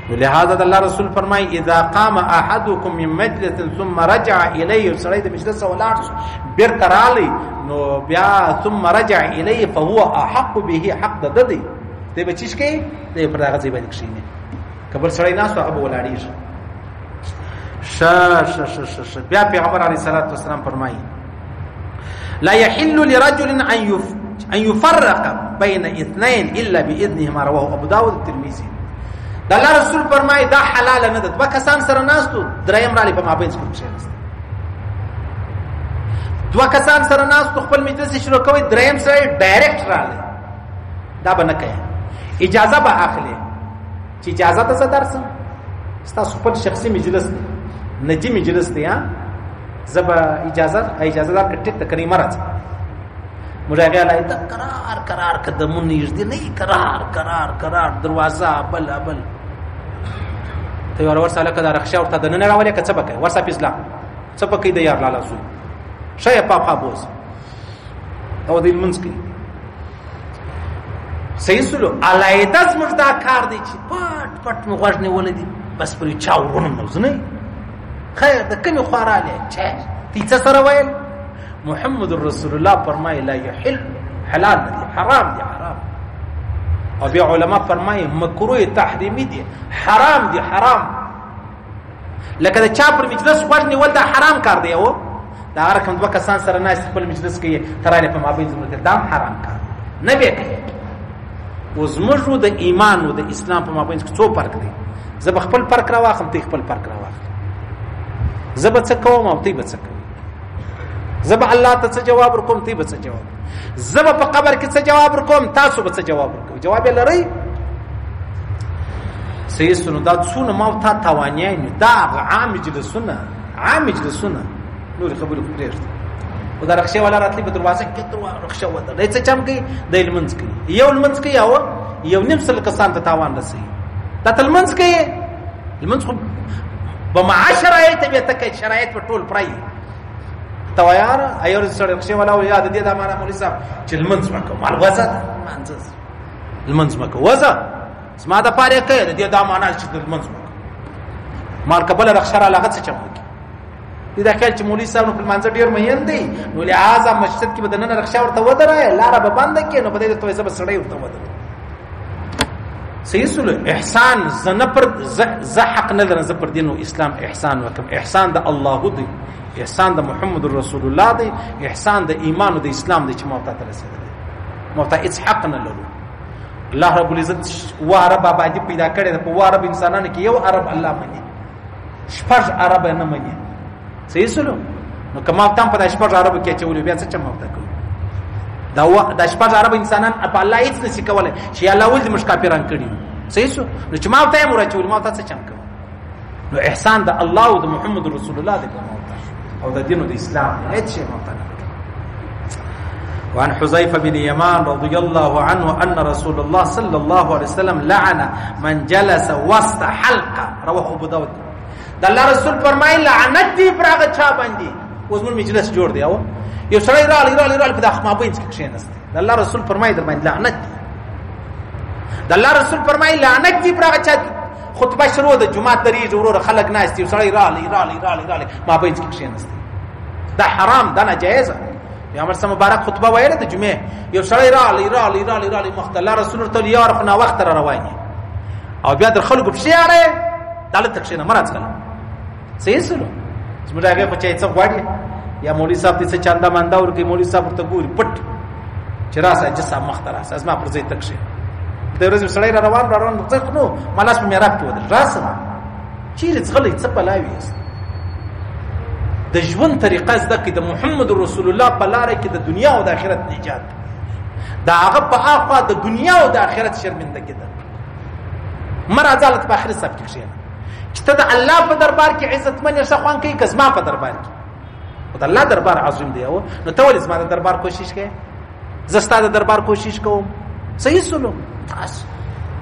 نو لهذا د الله رسول فرمایي اذا قام احدكم من مجلس ثم رجع اليه، سړی د مجلس ولاړ شو بیرته راغلی، نو بیا ثم رجع اليه فهو احق به، حق د ده دی، دی به چیش کوي؟ دی پر هغه ځای باندې کښېني، که بل سړی ناست هغه به ولاړېږي. ښه ښه ښه ښه ښه. بیا پیغمبر علیه الصلاة والسلام فرمایي لا يحل لرجل ان يفرق بين اثنين الا باذنهما، رواه ابو داود الترمذي. د الله رسول فرمایي دا حلال نه ده، دوه کسان سره ناستو دریم رالی په مابین کې کښېناست، دوه کسان سره ناستو خپل مجلس شروع کوي، دریم سره ډایرکټ رالی، دا به نه کوي، اجازه به اخلي چې اجازه ته زه درسم، ستاسو خپل شخصي مجلس دی، نجي مجلس دی، ها زه به اجازه اجازه درکړه، ټیک ده کنه مه راځه. موږ هغې علاوه قرار قرار قدمونه ایږدي نه، قرار قرار قرار دروازه بل بل ته یې ورسه هلکه دا رخشا ورته دننه راولې که څه به کوې؟ ورسه په اسلام څه به کوي د یار لالا زوی، ښه یې پاپا بوځه او دی لمونځ کوي. صحیح سلو علاوه زموږ دا کار دی چې پټ پټ مې غوږ نیولی دی، بس پر چا ورونه نه زه نه خیر د کومې خوا راغلې چې تی څه سره ویل؟ محمد رسول الله فرمایي لا يحل، حلال نه دي، حرام دي، حرام. او بیا علما فرمایي مکروه تحریمي دي، حرام دي، حرام. لکه د چا پر مجلس غوږ نیول دا حرام کار دی. او دا هغه رقم دوه کسان سره ناست خپل مجلس کوي، تراله په مابین زموږ دا هم حرام کار نه به کوي. او زموږ د ایمان او د اسلام په مابین کې څو فرق دی؟ زه به خپل فرق راواخلم، ته خپل فرق راواخلم. زه به څه کوم او ته به څه کوې. زه به الله ته څه جواب ورکوم، ته به څه جواب. زه به په قبر کې څه جواب ورکوم، تاسو به څه جواب ورکوئ. جواب یې لرئ؟ صحیح سنو. دا څونه ما او تا تاوانیان یو. دا هغه عام مجلسونه، عام مجلسونه، نورې خبرې خو پرېږده. او دا رخشې والا راتلي په دروازه کې رخشه وده، دی څه چم کوي؟ دی لمونځ کوي. یو لمونځ کوي او یو نیم سل کسان ته تاوان رسوي. دا ته لمونځ کوي، لمونځ خو به مع شرایط بیا ته کوې، شرایط به ټول پرای ته وایه. یاره یو ورځ سړی رخشې والا وایي، د دې دا معنا مولوي صاحب چې لمونځ مه کوه. مال وځه، لمونځ مه کوه، وځه زما د پاره یې کوې. د دې دا معنا چې لمونځ مه کوه. مال که بله رخشه راله هغه څه چم وکړي؟ دې دا خیال چې مولوي صاحب نو په لمانځه ډېر مین دی، نو لهذا مسجد کې به دننه رخشه ورته ودرایه، لاره به بنده کړې، نو په دې ته زه به سړی ورته ودروم. صحیح سولو. احسان زه نه پر زه حق نه لرم، زه پر دین او اسلام احسان وکړم. احسان د الله دی، احسان د محمد رسول الله دی، احسان د ایمان او د اسلام دی چې ما ته رسېدلی. ما ته هیڅ حق نه لرو. الله رب العزت و عرب آبادي پیدا کړې ده، په و عرب انسانانو کې یو عرب الله مني، شپږ عرب نه مني. صحیح سولو. نو که ما تام په دا شپږ عربو کې اچولي، بیا څه چم ورته کوو؟ دا شپږ عرب انسانان په الله هیڅ نشي کولی چې الله ولې موږ کافران کړي. صحیح سو. نو چې ما ته یې ور اچولي، ما ته څه چم کوو؟ نو احسان د الله او د محمد رسول الله دی او د دین او د اسلام دی، هیڅ شی ما ته نه. وعن حذيفة بن يمان رضي الله عنه أن رسول الله صلى الله عليه وسلم لعن من جلس وسط حلقة، رواه أبو داود. د الله رسول فرمایي لعنت دی پر هغه چا باندې. اوس موږ مجلس جوړ دی، او یو سړی راغلی راغلی راغلی په د مابین کې کښېناست. د الله رسول فرمایي در باندې لعنت دی. د الله رسول فرمایي لعنت دی پر هغه چا. خطبه شروع ده، جمعه درېږي، وروره خلک ناست دي، یو سړی راغلی راغلی راغلی راغلی مابین کې کښېناست. دا حرام، دا ناجایزه. پیغمبر سم مبارک خطبه ویله د جمعې، یو سړی راغلی راغلی راغلی راغلی مخ ته الله رسول ورته یار خو ناوخته را روان یې، او بیا در خلکو پښې اړوې، دلته کښېنه مه راځغله. صحیح سولو. زموږ هغې خو چې څه غواړي، یا مولوي صاحب دې څه چنده منده ورکوي، مولوي صاحب ورته ګوري پټ چې راسه حاجي صاحب مخ ته راسه، زما پر ځای ته کښېنه. د ورځې سړی را روان را روان، زه خو نو ما لاس په محراب کې ودرېد، راسه چېرې ځغلی، څه پلاوي یاست؟ د ژوند طریقه زده کړئ، د محمد رسول الله په لاره کې د دنیا او د آخرت نجات، د هغه په اخوا د دنیا او د آخرت شرمندګي ده. مه راځه هلته په آخرت صف کې کښېنه چې ته د الله په دربار کې عزتمن یې، ښه خوند کوي که زما په دربار کې؟ خو د الله دربار عظیم دی، او نو ته ولې زما د دربار کوشش کوې؟ زه ستا د دربار کوشش کوم. صحیح سولو. تاسو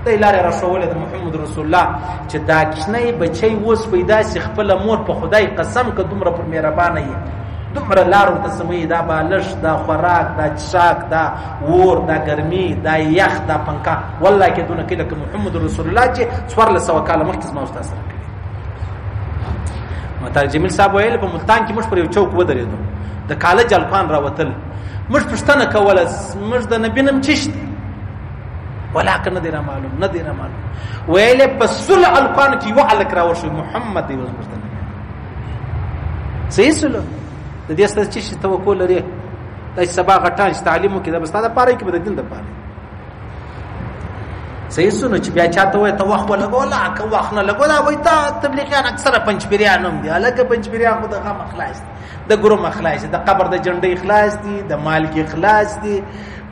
د لارې راښوولې د محمد رسول الله چې دا کوچنی بچی اوس پیدا سي، خپله مور په خدای قسم که دومره پر مهربانه یې، دومره لار ورته سموي، دا بالښت، دا خوراک، دا څښاک، دا اور، دا ګرمي، دا یخ، دا پنکا، والله که دونه کوي لکه محمد رسول الله چې 1400 کاله مخکې زما استاد سره کړي. مطهر جمیل صاحب ویل په ملتان کې موږ پر یو چوک ودرېدو، د کالج الکان راوتل، موږ پوښتنه کوله موږ د نبي نوم څه شي؟ ولکه نه دی را معلوم، نه دی را معلوم. ویل په سل الکان کې یو هلک راوښوی، محمد دی زموږ د نبي. صحیح سلو. د دې ستاسو څه شي توقع لري؟ دا چې سبا غټان چې تعلیم وکړي، دا به ستا دپاره وي که به د دین دپاره؟ صحیح سنو. چې بیا چاته وایي ته وخت ولګوله، که وخت نه لګوله، وایي تا تبلیغیان اکثره پنجپیریان هم دي. هلکه پنجپیریان خو د غم خلاص دي، د ګروم خلاص دي، د قبر د جنډۍ خلاص دي، د مالګې خلاص دي،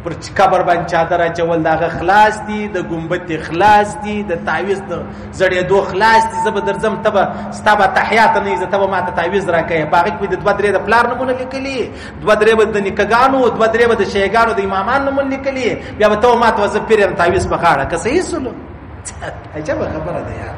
پر قبر باندې چادر اچول د هغه خلاص دي، د ګنبدې خلاص دي، د تعویذ د زړېدو خلاص دي. زه به درځم، ته به ستا به تحیات نه وي، ته به ماته تعویذ راکوې. په هغه کې به د دوه درې د پلار نومونه لیکلي، دوه درې به د نیکهګانو، دوه درې به د شیعهګانو د امامانو نومونه لیکلي، بیا به ته ماته زه پیر یم تعویذ په غاړه. که صحیح سولو. عجبه خبره ده یار.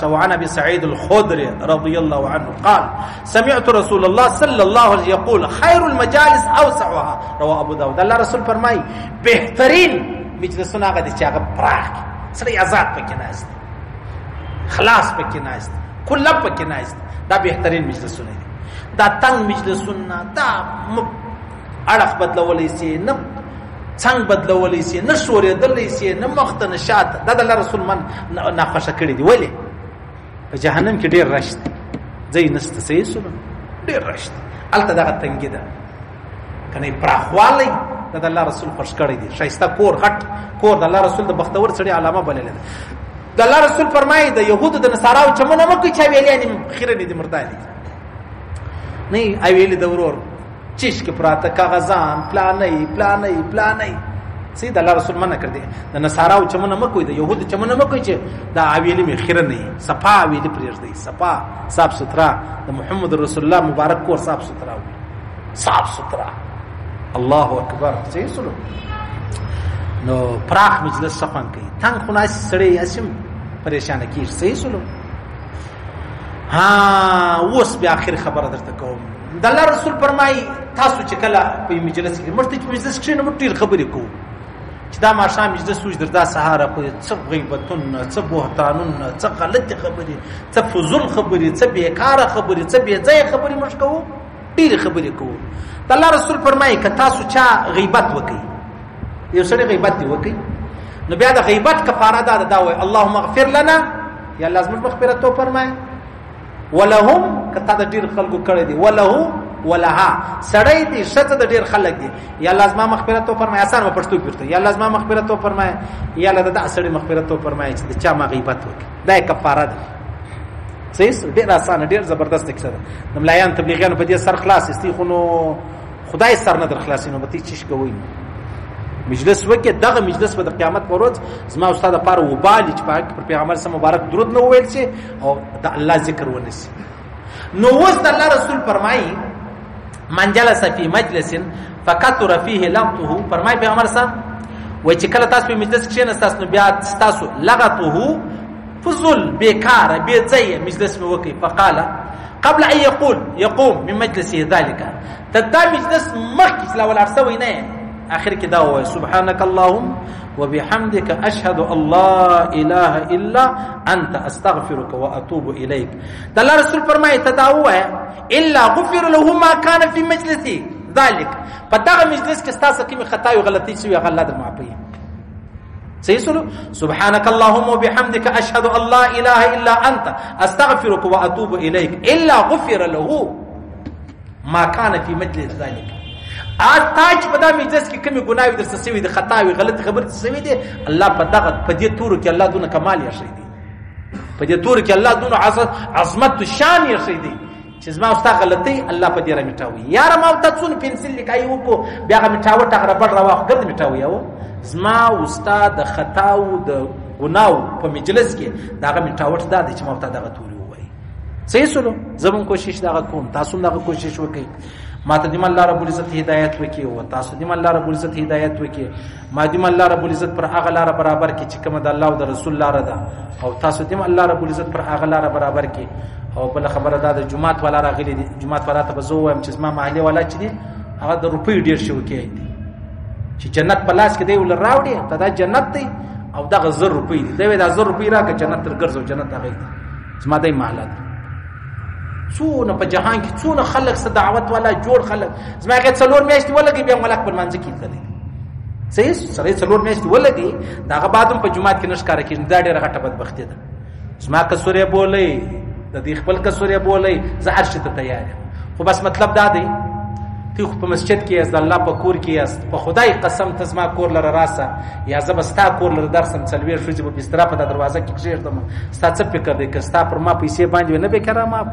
وعن ابي سعيد الخدري رضي الله عنه قال سمعت رسول الله صلى الله عليه وسلم يقول خير المجالس اوسعها، رواه ابو داود. الله رسول فرمای بهترین مجلسونه هغه دي چې هغه پراخ، سړی آزاد پکې ناست، خلاص پکې ناست، کله پکې ناست، دا بهترین مجلسونه دي. دا تنګ مجلسونه دا اړخ بدلولی سي، نه څنګ بدلولی سي، نه ښورېدلی سي، نه مخته نه شاته. دا د الله رسول من ناخوښه کړي دي. ولې؟ په جهنم کې ډېر رش دی، ځای نشته. صحیح سولو، ډېر رش دی، هلته دغه تنګي ده. که نه پراخوالی دا د الله رسول خوښ کړی دی. ښایسته کور، غټ کور د الله رسول د بختور سړي علامه بللې ده. د الله رسول فرمایي د یهودو د نصاراو چمونه مه کوئ چې حویلیانې خیرنې دي، مردارې دي. نه حویلي د ورور چیش کې پراته کاغذان پلانې پلانې پلانې. سي د الله رسول منع کړ دي، د نصاراو چمونه مه کوئ، د یهودو چمونه مه کوئ چې دا حویلي مې خیرنې، صفا حویلي پرېږدئ، صفا صاف سوتره. د محمد رسول الله مبارک کور صاف سوتره وي، صاف سوتره. الله اکبر. صحیح سلو. نو پراخ مجلس څه خوند کوي، تنګ خو ناست سړی هسې پریشانه کېږي. صحیح سلو. ها اوس بیا اخر خبره درته کوم. د الله رسول فرمایي تاسو چې کله په مجلس کې، موږ ته چې مجلس کښېنو موږ ډېر خبرې کوو، چې دا ماښام مجلس وشي در دا سهاره پورې څه غیبتونه، څه بهتانونه، څه غلطې خبرې، څه فضول خبرې، څه بېکاره خبرې، څه بېځایه خبرې موږ کوو، ډېرې خبرې کوو. د الله رسول فرمایي که تاسو چا غیبت وکئ، یو سړی غیبت دی وکئ، نو بیا د غیبت کفاره دا ده، دا وایي اللهم اغفر لنا، یا الله زموږ مغفرت وفرمایه، ولهم، که تا د ډېر خلکو کړی دی، وله ولها، سړی دی ښځه د ډېر خلک دی، یا الله زما مغفرت وفرمایه. اسان به پښتو کې ورته، یا الله زما مغفرت وفرمایه، یا الله د دا سړي مغفرت وفرمایه چې د چا ما غیبت وکړي. دا یې کفاره ده. صحیح، ډېر اسانه، ډېر زبردست کیسه ده. د ملایان تبلیغیانو په دې سر خلاص استي، خو نو خدای سر نه در خلاصي، نو به ته چیش کوئ. مجلس وکړي، دغه مجلس به د قیامت پر ورځ زما استاد لپاره وبالي چې په هغه کې پر پیغمبر سم مبارک درود نه وویل شي او د الله ذکر ونه شي. نو اوس د الله رسول فرمایي من جلس فی مجلس فکثر فیه لغته، فرمایي پیغمبر سم وایي چې کله تاسو په مجلس کښېناستاست نو بیا ستاسو لغته فضل بیکاره بې ځایه مجلس مې وکړي. فقال قبل ان يقول يقوم من مجلسه ذلك، ته دا مجلس مخکې چې لا ولاړ سوی نه، آخر کې دا ووایه سبحانك اللهم وبحمدك اشهد ان لا اله الا انت استغفرك واتوب اليك. د الله رسول فرمایي ته دا ووایه الا غفر له ما كان في مجلسه ذلك، په دغه مجلس کې ستاسو کومې خطاوې غلطۍ شوي هغه الله در معافوي. صحیح سلو. سبحانك اللهم وبحمدك اشهد ان لا اله الا انت استغفرك واتوب اليك الا غفر له ما كان في مجلس ذلك. تا چې په دا مجلس کې کومې ګناوې درڅه سوي دي، خطاوې غلطې خبرې درڅه سوي دي، الله په دغه په دې تورو کې الله دونه کمال یې ښیي دی، په دې تورو کې الله دونه عظمت شان یې ښیي دی چې زما او ستا غلطۍ الله په دې رامیټاوي. یاره ما او تا څونه پنسل لیکایي وکړو، بیا هغه میټاوټ هغه ربړ راواخ ګرد میټاوي. او زما او ستا د خطاو د ګناو په مجلس کې د هغه میټاوټ دا دی چې ما او تا دغه توري ووایي. صحیح سولو. زه به هم کوشش دغه کوم، تاسو هم دغه کوشش وکړئ. ما ته دې الله رب العزت هدایت وکړي او تاسو دې الله رب العزت هدایت وکړي. ما دې الله رب العزت پر هغه لاره برابر کړي چې کومه د الله او د رسول لاره ده، او تاسو دې الله رب العزت پر هغه لاره برابر کړي. او بله خبره دا ده، جومات والا راغلي دي، جومات والا ته به زه ووایم چې زما محلې والا چې دي هغه د روپیو ډېر شوقي دي، چې جنت په لاس کې دی ول راوړي، ته دا جنت دی او دغه 1000 روپۍ دي، دی وایي دا 1000 روپۍ راکړه جنت تر ګرځو، جنت هغه دی، زما دی محله ده. څونه په جهان کې څونه خلک څه دعوت والا جوړ خلک، زما هغې 4 میاشتې ولګي بیا ملک په لمانځه کې تللی دی. صحیح سړی 4 میاشتې ولګي د هغه بعد هم په جومات کې نه ښکاره کېږي. دا ډېره غټه بدبختي ده. زما کسور یې بولئ، د دې خپل کسور یې بولئ، زه هر شي ته تیار یم. خو بس مطلب دا دی، ته خو په مسجد کې یاست، د الله په کور کې یاست، په خدای قسم ته زما کور لره راسه، یا زه به ستا کور لره درسم، 40 ورځې به بستره په دا دروازه کې کښېږدم. ستا څه فکر دی؟ که ستا پر ما پیسې باندې وي نه به یې که رامعاف،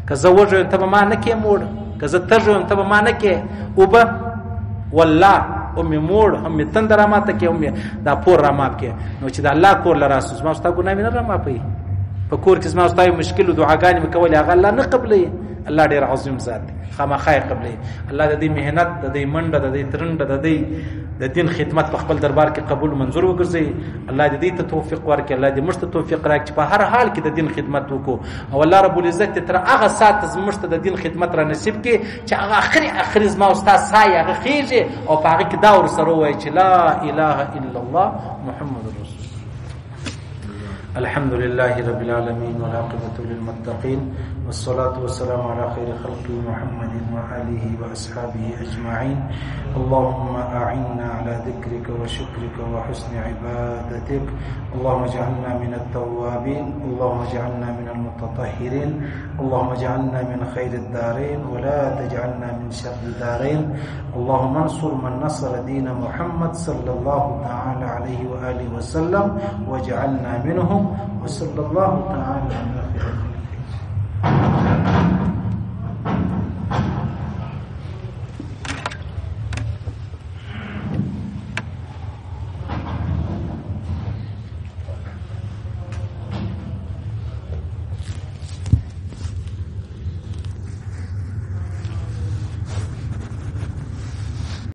که زه وږی یم ته به ما نه کې موړ، که زه تږی یم ته به ما نه کې اوبه، والله هم مې موړ، هم مې تنده راماته کې، هم مې دا پور رامعاف کې. نو چې د الله کور له راسو زما ستا ګناه مې نه رامعافوي. په کور کې زما ستا یو مشکل و دعاګانې مې کولې، هغه الله نه قبلوي. الله ډېر عظیم ذات دی، خامخا یې قبلوي. الله د دې محنت، د دې منډه، د دې ترنډه، د دې د دین خدمت په خپل دربار کې قبول منظور وګرځي. الله دې دې ته توفیق ورکړي، الله دې موږ ته توفیق راکړي چې په هر حال کې د دین خدمت وکړو، او الله رب العزت دې تر هغه ساعته زموږ ته د دین خدمت را نصیب کړي چې هغه اخري اخري زما او ستا ساه یې هغه خېږي، او په هغه کې دا ورسره ووایي چې لا اله الا الله محمد رسول الله. الحمد لله رب العالمين والعاقبة للمتقين والصلاة والسلام على خير خلق محمد وآله وأصحابه أجمعين. اللهم أعنا على ذكرك وشكرك وحسن عبادتك. اللهم اجعلنا من التوابين، اللهم اجعلنا من المتطهرين، اللهم اجعلنا من خير الدارين ولا تجعلنا من شر الدارين. اللهم انصر من نصر دين محمد صلى الله تعالى عليه وآله وسلم واجعلنا منهم، وصلى الله تعالى على خير.